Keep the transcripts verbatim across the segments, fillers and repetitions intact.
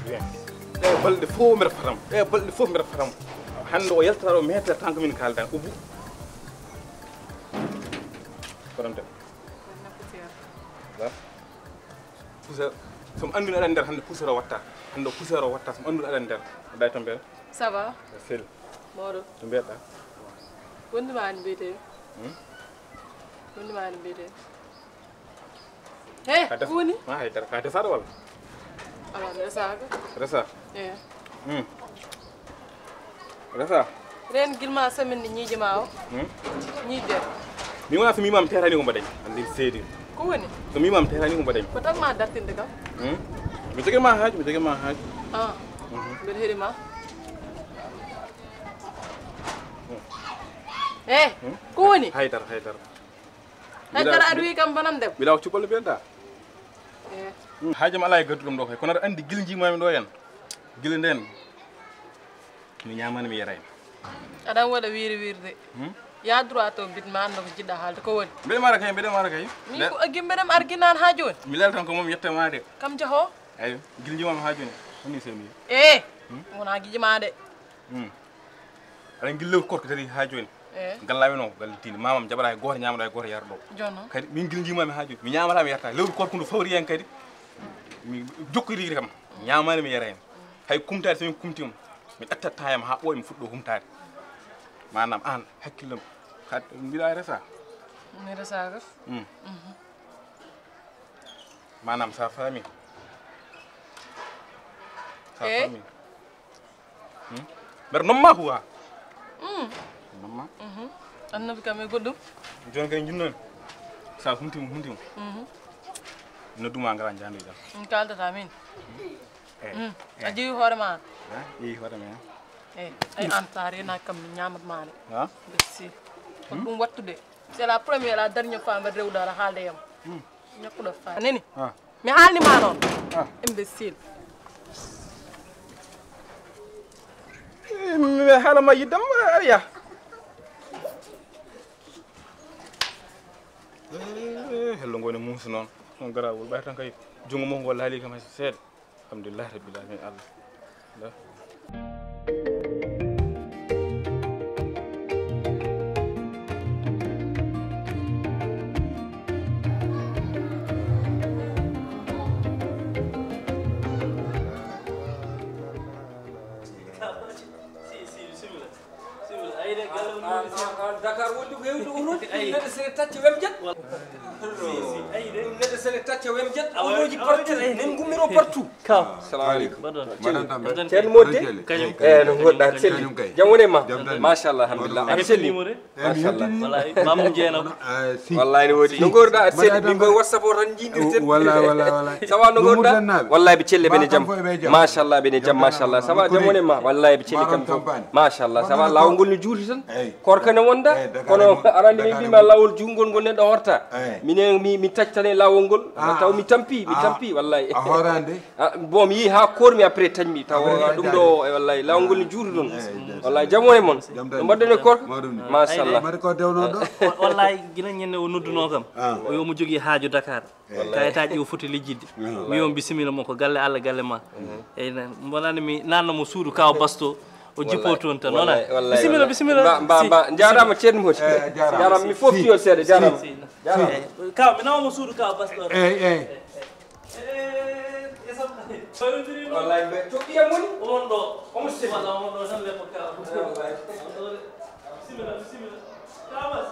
Bien. Ɗe balɗe fof mbeɗa fatam. Ɗe balɗe fof mbeɗa fatam. Hannde o yaltata o meetere tan ko min kaaldan. Ubbu. Fatam tan. Poussière. Poussière. So mi anndino aɗa nder hannde poussière o watta. Hannde o poussière o watta so mi anndino aɗa nder. Day tan mbeɗa. Ça va? Sel. Mawɗo. To mbiyeɗa. Wonde ma en mbiyete. Hmm? Wonde ma en mbiyete. He, ka des- woni? Ma haydara, ka desaɗo walla? Ala, mi resaaka. Resa? Eeyi. Hmm. Resa? Reen gilma semaine ni ñiiƴe ma o. Hmm? Ñiiƴe. Mi wona so mi mimama terani ko mbaɗen. Andin seedi. Ko woni? So mi mimama terani ko mbaɗen. Ko tan ma dartinde kam. Hmm? Mi jogima haaju, mi jogima haaju. Ah. Mhm. Mbeɗa heɗi ma. Hmm. Eh, hmm? Ko woni? Haydara, haydara. Hay kala aɗa wiyi kam bonan dem. Mbiɗa ko cuballo mbiɗa. Eh. Hmm, haaju ma alaa e gaddu ɗum ɗo kay. Kono aɗa anndi gila njiimaami ɗo en. Gila nden. Mi ñaamani mi yarayno. Aɗa waɗa wiiri wiiri de. Hmm? Ya droit to bit ma annda ko jiɗɗa haalde ko woni. Mbeɗa mara kay, mbeɗa mara kay. Min ko aggi mbeɗa mi arginaan haa jooni. Mi leltan ko moom yetta ma de. Kam jaho. Eyi, gila njiimaami haa jooni. Woni semi. Eh. Hmm? Wona giji ma de. Hmm. Aɗa ngi lewru korko dari haa jooni. Eh. Gallaami noon, galle diine. Mamam jaɓata e gooto, ñaamata e gooto, yarata ɗo. Jooni noon? Kadi min gila njiimaami haa jooni. Mi ñaamata, mi yarata. Lewru korko ndu fawri heen kadi. Mi jokkiri kam. Ñaamaani mi yara heen. Hay kumtaade so min kumtiima. Mi ƴetta taayam haa ɓooya mi fuɗɗo humtaade. Maanaam aan hakkillam. Kadi mbiɗa resa. Mi resaaka. Hmm. Mhm. Maanaam sa faami. Sa faami. Hmm? Mbeɗa nomma huwa. Mm. Nomma. Mhm. Annabi kam e goɗɗum. Jooni kay jinnomi. Sa humtima, humtima. Mhm. Nodduma ngara jando jam. Min kaldata min. Eh. Mm. Eh. A jeeyi hoore ma. Ha? Jeeyi hoore ma. Eh, ay an sa rena kam mi ñamat ma de. Ha? Merci. Ko ɗum wattude. C'est la première, la dernière fois mbeɗa rewda aɗa haalde yam. Hmm. Ñakkuɗo fa. Neni. Ah. Mi haalni ma noon. Ah. Imbécile. Eh, mi haala ma yiddam, aɗa yaha. Eh, hello ngoni muusi noon. On garawol ɓay tan kay. Junngo mum ngol laali kam hay so seeɗa. Alhamdulillah rabbil alamin Allah. Si, si, bisimilla. Bisimilla. Ayi de, galle on. An, an, an, Dakar wonde ko hewde onoji. Ayi. Neɗɗo sene tacca wem jet. Si, si, ayi de. Ɗum neɗɗo sene tacca wem jet. Awa, onoji awa, partout. Ayi. Nen gummiro partout. Kaw. Salamu aleykum. Mbaɗon. Mbaɗon tan. Ceerno Modde? Kañum. Eh, no ngoɗɗa, aɗa selli? Kañum kay. Jam woni ma? Jam tan. Machallah, alhamdulillah. Aɗa selli? Machallah. Wallahi, Mamoudou Dieng. Eh, si. Wallahi, ne woodi. No ngoɗɗa, aɗa selli? Min koye WhatsApp o tan jiidirten. Wallahi, wallahi, wallahi. Ça va, no ngoɗɗa? Wallahi, ɓe celle ɓe ne jam. Machallah, ɓe ne jam, machallah. Ça va, jam woni ma? Wallahi, ɓe celle kam fof. Machallah, ça va. Lawol ngol ne juuti tan. Korka ne wonda, kono aɗa anndi min mbima lawol juutngol ngol neɗɗo horta. Minen mi, mi taccane lawol ngol, taw mi tampi, mi tampi, wallahi. A horande? Ah, bon, mi yehi haa koormi après tañmi, taw ɗum ɗo, e wallahi, lawol ngol ne juuti ɗon. Wallahi, jam woni mon. No mbaɗɗon e korka? Machallah. Mbaɗi ko dewno ɗo? Wallahi, gila ñande o nodduno kam. O yo mo jogii haaju Dakar. Kayitaaji o foti lijjidde. Mi on bisimilla mo ko galle Allah, galle ma. Eyyi, mbonani mi nanno mo suudu kaw basto. O jippo toon tan, wona? Wallahi, wallahi. Bisimilla, bisimilla. Mba, mba, mba, jaaraama ceerno Mody. Eh, jaaraama. Jaaraama, mi fofti o seeɗa, jaaraama. Si, si. Jaaraama. Eh, kaw, mi nawa mo suudu kaw basto. Eyi, eyi. Eh, eh, eh, sam-, wallahi, mbe to ɓiyam woni? On ɗo. Omo selli. Walla on ɗo tan leppo kaw. Wallahi. On ɗo de. Bisimilla, bisimilla. Kaw bas.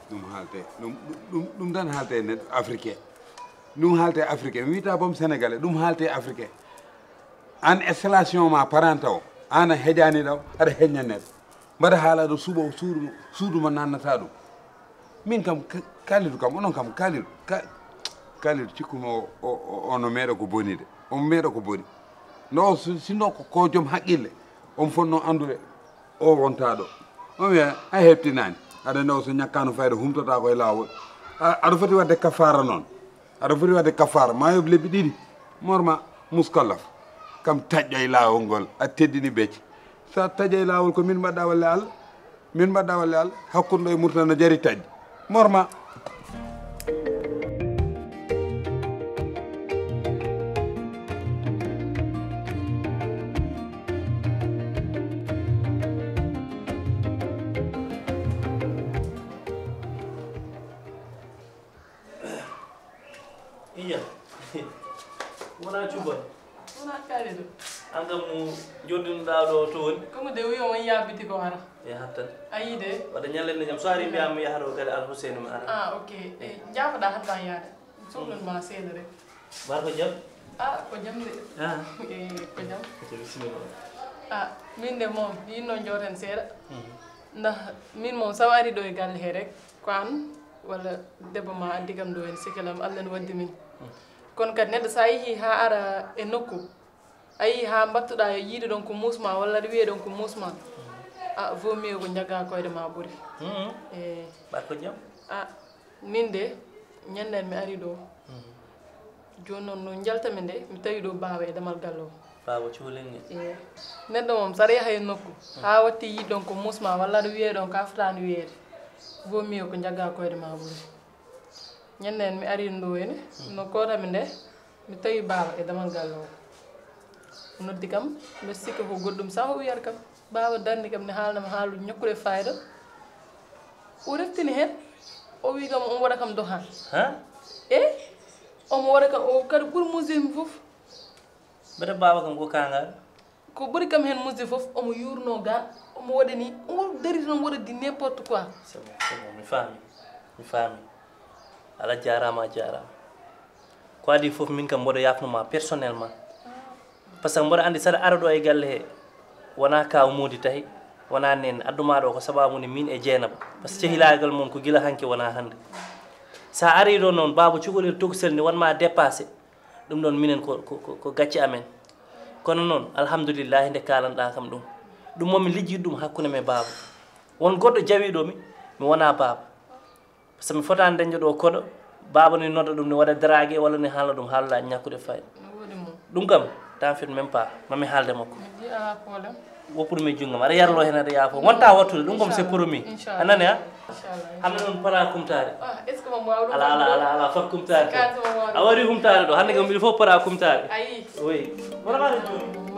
Ɗum haalte, ɗum, ɗum, ɗum tan haalte neɗɗo africain. Ɗum haalte africain. Mi wiyata boom sénégalais, ɗum haalte africain. Aan installation ma parent taw, aan a heƴaani ɗaw, aɗa heñña neɗɗo. Mbaɗa haala ɗo suuɓa o suudu, suudu mo nannata ɗum. Min kam, Ka-, Kalidou kam, onon kam, Kalidou, Ka-, Kalidou cikkumi o, o, o, ono meeɗa ko boni de. Omo meeɗa ko boni. No o si-, sinno ko, ko joom haqqille, omo fotno anndude o wonta ɗo. On wiya, a heɓtinaani. Aɗa anndi o so ñakkaano fayda, humtata ko e laawol. A-, aɗa foti waɗde kafaara noon. Aɗa foti waɗde kafaara, ma yoɓ lebbi ɗiɗi. Morma muskallaf, kam taƴƴo e laawol ngol, a teddini becce. So a taƴa e laawol, ko min mbaɗɗa walla Allah? Min mbaɗɗa walla Allah? Hakkunde ɗo e Murtana jari taƴde. Morma. Wona cuba. Wona kaali ɗo. An kam mo joddunoɗa ɗo to woni? Comme de wi on yaabiti ko ara. E hattan. Ayi de. Waɗa ñallende jam. So ari mbiyam mi yaha ɗo kadi Al Hussein mi ara. Ah, ok. E jaafoɗa hatta yaade. Sohlon ma seeɗa rek. Mbar ko jam? Ah, ko jam de. Ah. Eh, ko jam. Ko bisimilla. Ah, min de moom, yinno jooten seeɗa. Mhm. Ndax min moom, sa ari ɗo e galle he rek, ko an walla debbo ma addi kam ɗo en sikilam, Allah ne waddi min. Mhm. Kono kadi neɗɗo sa yehi ha ara e nokku, a yehi ha mbattuɗa e yiide ɗon ko muusma walla aɗa wiye ɗon ko muusma, a vaut mieux ko jagga koyɗe ma ɓuri. Mhm. Eh. Mbar ko jam? Ah, min de, ñanden mi ari ɗo. Mhm. Joni noon no jaltami nde, mi tawi ɗo baaba e damal galle o. Baaba cuulinge. Eh. Neɗɗo moom, saɗa yaha e nokku, ha watti yiide ɗon ko muusma walla aɗa wiye ɗon ka fotaani wiyeede. Vaut mieux ko jagga koyɗe ma ɓuri. Ñanden mi ari ɗo henne, no kotami nde, mi tawi baaba e damal galle o. O noddi kam, mbeɗa sikka ko goɗɗum sa o wiyata kam. Baaba darni kam ne haalnam haalu ñakkude fayda. O reftini hen, o wi kam omo waɗa kam dohan. Ha? E? Omo waɗa kam, o kadi ɓuri musidɓe fof. Mbeɗa baaba kam ko kangal. Ko ɓuri kam hen musidɓe fof, omo yurno ga, omo waɗa ni, omo dari tan waɗa di n'importe quoi. C'est bon, c'est bon, mi faami, mi faami. Ala jarama, a jarama. Ko adi fof min kam mboɗo yafnoma personnellement. Par ce que mboɗo andi saɗa ara ɗo e galle he, wona kaw Mody tahi, wona nen adduma ɗo ko sababu ni min e Jeynaba. Par ce que cehilagal mon ko gila hanki wona hande. Sa ari ɗo noon, baaba cukalel tokosel ni wanma dépassé. Ɗum ɗon minen ko, ko, ko, ko gacce amen. Kono noon, alhamdulillahi, nde kalanɗa kam ɗum. Ɗum momi lijjiɗo ɗum hakkunde men baaba. Won goɗɗo jawiɗo mi, mi wona baaba. Par ce que mi fotaani dañde ɗo koɗo, baaba ni nodda ɗum ni waɗa drague walla ni haalna ɗum haalna ñakkude fayda. No woodi mo. Ɗum kam, t'en fais même pas, mami haalde makko. Mi wi'a problème. Woppuru mi junngam, aɗa yarlo hen aɗa yaafo. Wonta wattude, ɗum kam c'est promis. Inchallah. A nani a? Inchallah. Hannde noon para kumtaare. Ah, est-ce que mo waawi ɗum? Ala, ala, ala, ala, fot kumtaare. Sikkaade mo waawi. A wari humtaare ɗo, hannde kam mbiɗo fof para kumtaare. Ayi. Oui. Wala ka ɗum.